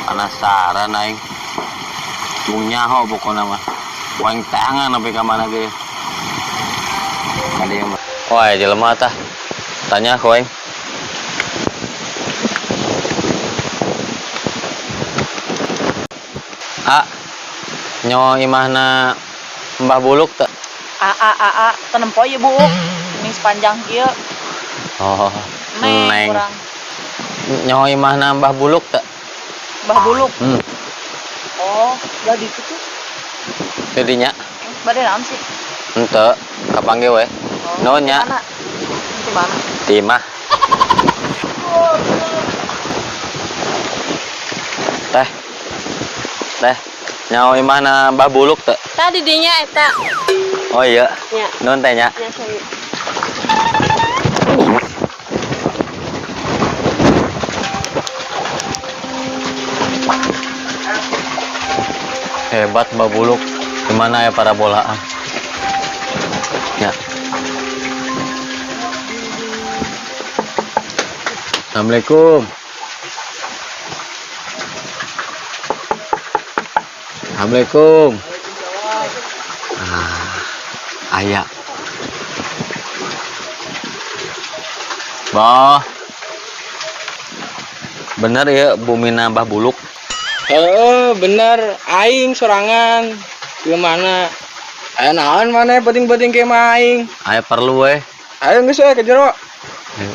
Penasaran aing. Mung nyaho pokona mah. Ku aing teangan sampai ka mana ge. Ka dieu mah. Wah, jelema tah. Tanya ku aing. A, nyaho imahna Mbah Buluk teu? A a a a, teu nempo ieu buuk. Ming sepanjang kieu. Oh, Neng, neng. Urang. Nyaho imahna Mbah Buluk teu? Mbah Buluk. Oh, belah ditu tuh. Jadinya Bade naon sih? Henteu, kapanggih we. Oh, Nuhun nya. di mana? Di mana? Di imah. Teh. Teh. Nyaho imahna Mbah Buluk teu? Tadi dinya eta. Oh iya. Nya. Nuhun teh nya. Nya, sami. Hebat Mbah Buluk. Gimana ya para bolaan? Ya. Assalamualaikum. Assalamualaikum. Ah, aya. Bah. Bener ya bumina Mbah Buluk? Heeh, bener. Aing sorangan. Gimana? Aya naon maneh penting-penting ke mah aing? Aya perlu we. Ayo geus we ke jero. Ayo.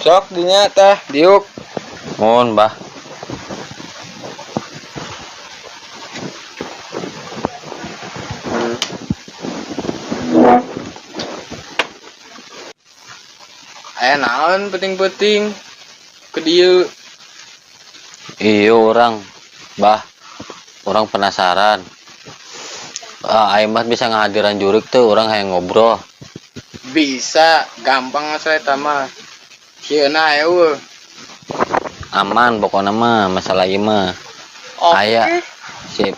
Sok dinya tah diuk. Mohon, Mbah. Aya naon penting-penting ke dieu? Iya urang, Bah. Urang penasaran. Ah, aing mah bisa ngahadiran jurik tuh, urang hayang ngobrol. Bisa, gampang asa eta mah. Sieuna eueuh. Aman pokoknya mah masalah ieu mah. Oke. Aya. Sip.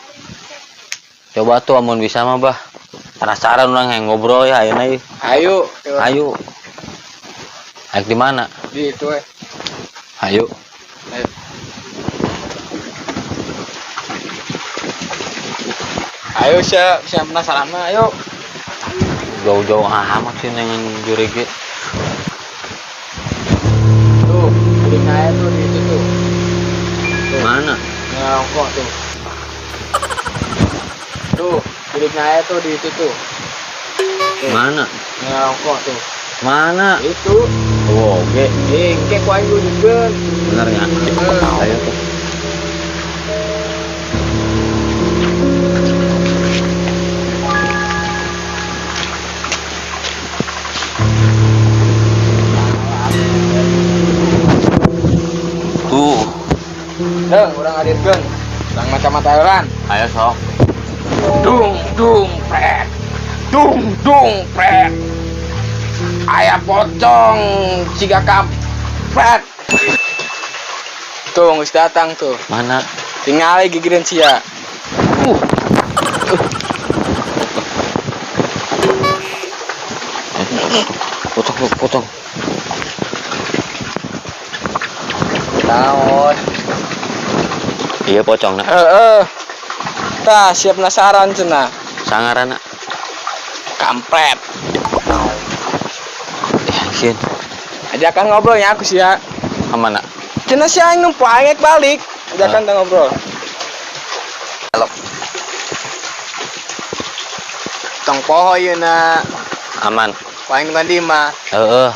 Coba tuh amun bisa mah, Bah. Penasaran urang hayang ngobrol ya ayeuna ieu. Ayo. Ayo. Ayo di mana? Di itu we. Ayo. Ayo. Ayo sia, sia penasaran mah, ayo. Jauh-jauh amat sih nengen jurig ge. Tuh, jurig aya tuh di itu tuh. Tuh. Mana? Ngerokok tuh. Tuh, jurig aya tuh di itu tuh. Tuh. Mana? Ngerokok tuh. Mana? Itu. Oh, oke. Eh, engke ku aing wujudkeun. Bener ya? Bener. Ayo tuh. Tuh. Deng, urang hadirkeun. Urang kacamata heran. Ayo sok. Dung dung pret. Dung dung pret. Aya pocong siga kampret. Tuh, geus datang tuh. Mana? Tingali gigireun sia. Potong, potong. Naon? Iya pocong nak. Heeh. Tah, siap penasaran cenah. Sangarana. Kampret. Eh, sieun. Ajakan ngobrolnya aku sia. Kemana? Cenah si aing numpak aing balik. Ajakan teh ngobrol. Halo. Tong poho ieu na. Aman. Paling mandi mah. Heeh.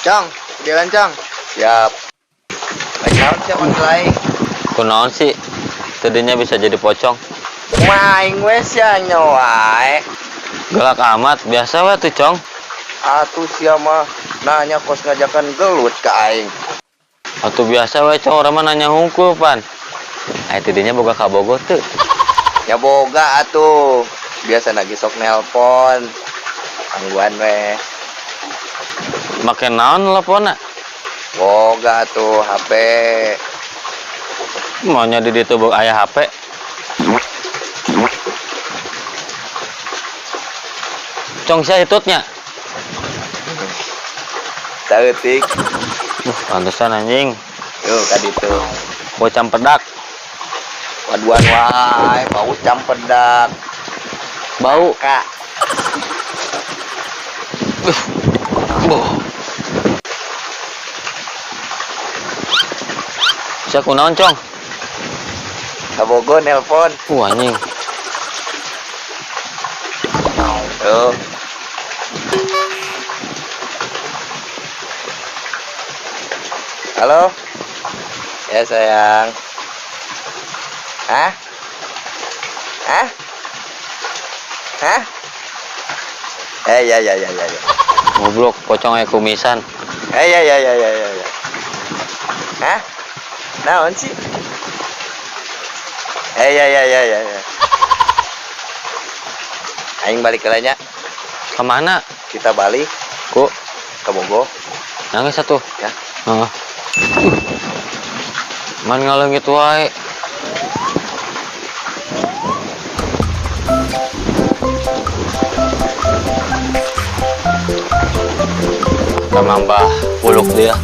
Cong, jalan Cong. Siap. Lagi naon siapa panggil aing? Kunaon sih? Tadinya bisa jadi pocong. Maing we sia nyawa. Galak amat, biasa we tuh, Cong. Atuh sia mah nanya kos ngajakan gelut ka aing. Atuh biasa we, Cong, urang mah nanya hungkul pan. Aya tidinya boga kabogoh teu. Ya boga atuh. Biasa lagi sok nelpon. Gangguan we. Make naon teleponna? Boga atuh HP. Maunya di ditu boga aya HP. Cong sia hitutnya. Saeutik. Pantesan anjing. Yo ka ditu. Bau campedak. Waduan wae, bau campedak. Bau. Kak. Boh. Sia kunaon, Cong? Kabogo nelpon. Anjing. Tuh. Halo? Ya sayang. Hah? Hah? Hah? Eh ya ya ya ya ya. Goblok, pocong aya kumisan. Eh ya ya ya ya ya ya. Hah? Naon sih? Eh ya ya ya ya ya. Aing balik ke nya. Kemana? Kita balik Ku ke Bogor. Nangis satu. Ya. Heeh. Man ngaleungit wae. Kita nambah buluk dia.